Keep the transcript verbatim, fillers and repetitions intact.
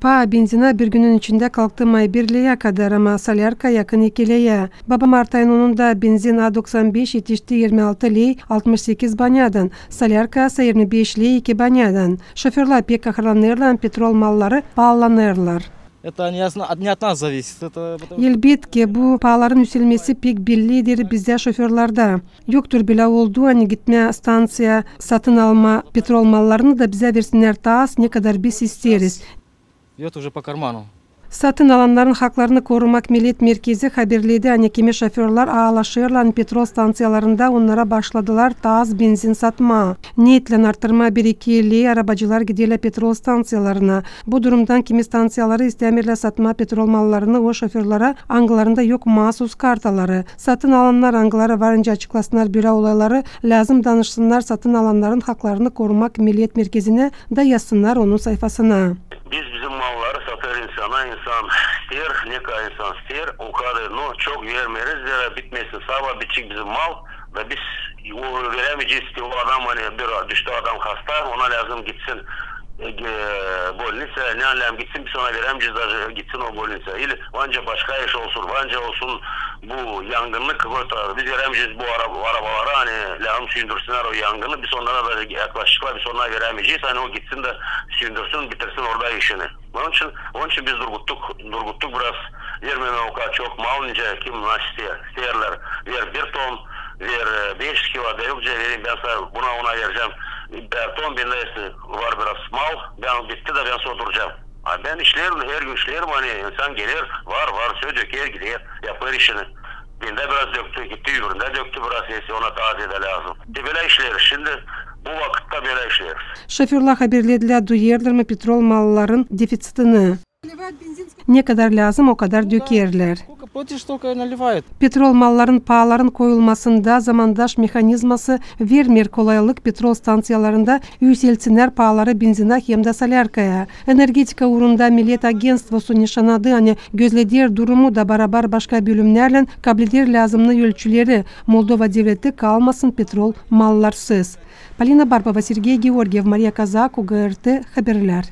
Paa benzinä bir günün içindä kalktı may bir leä kadar, ama solärka yakın iki leä. Baba mart ayın onunda benzin A doksan beş etişti irmi altı ley altmış sekiz banyadan, solärka sa irmi beş ley iki banyadan. Şoförlär pek kaharlanêrlar, petrol malları paalanêrlar. Это не от нас зависит. Elbetki, bu paaların üüselmesi pek bellidir bizdä, şoförlerdä. Yoktur bölä olduu, ani gitmää stanţiyaya, satın almaa petrol mallarını da bizä versinnär taa az, ne kadar biz isteeriz. Satın alannarın haklarını korumak millet merkezi haberledi, ani kimi şoförlär aalaşêrlar, ani petrol stanţiyalarında onnara başladılar taa az benzin satmaa. Neetlän arttırmaa bir-iki ley arabacılar giderlär petrol stanţiyalarına. Bu durumdan kimi stanţiyaları istämeerlär satmaa petrol mallarını o şoförlerä, angılarında yok maasus kartaları. Satın alannar, angıları var nicä açıklasınnar bölä olayları, lääzım danışsınnar satın alannarın haklarını korumak millet merkezinä da yazsınnar onun sayfasına. Biz bizim malları satêr insana, insan isteer, ne kadar insan isteer, o kadar, no çok vermeeriz, zerä bitmesin, sabaa bitecek bizim mal, da biz o verämeyecez ki, o adam, ani bir düştü adam hasta, ona lääzım gitsin, e, ge-, bolniţaya, ne lääzım gitsin, biz ona verämeyecez, daje gitsin o bolniţaya. İli anca başka iş olsun, anca olsun bu yangınlık, biz verämeyecez bu ara-, arabalara, ani lääzım süündürsinnär o yangını, biz onnara da yaklaşaceklar, biz onnara verämeyecez, ani o gitsin da süündürsin, bitirsin orada işini. Onun için, onun için biz durguttuk, durguttuk biraz, vermemää o kadar çok mal, nicä kim nasıl isteer, isteerlär, ver bir ton, ver, e, beş kilo, da yok, vereyim, bän sana buna, ona verecäm bir ton, bendä var biraz mal, bän bitti da bän soduracam. A bän işleerim, her gün işleerim, ani insan geler, var, var, söz döker, gider, yapêr işini. Bendä biraz döktü, gitti, öbüründä döktü biraz, если ona taa zerä lääzım. Te bölä işleeriz, şindi bu vakıtta bölä işleeriz. Şoförlär haberledilär, duyêrlar mı petrol malların defitsitini. Ne kadar lääzım, o kadar dökerlär. Petrol malların paaların koyulmasında zamandaş mehanizması vermeer kolaylık petrol stanţiyalarında üüseltsinnär paaları benzinä hem dä solärkaya. Energetika uurunda Millet agentstvosu nışannadı, ani gözleder durumu da barabar başka bölümnärlän kableder lääzımnı ölçüleri, Moldova devleti kalmasın petrol mallarsız. Polina Barbova, Sergey Georgiev, Mariya Kazaku, GRT Haberlär.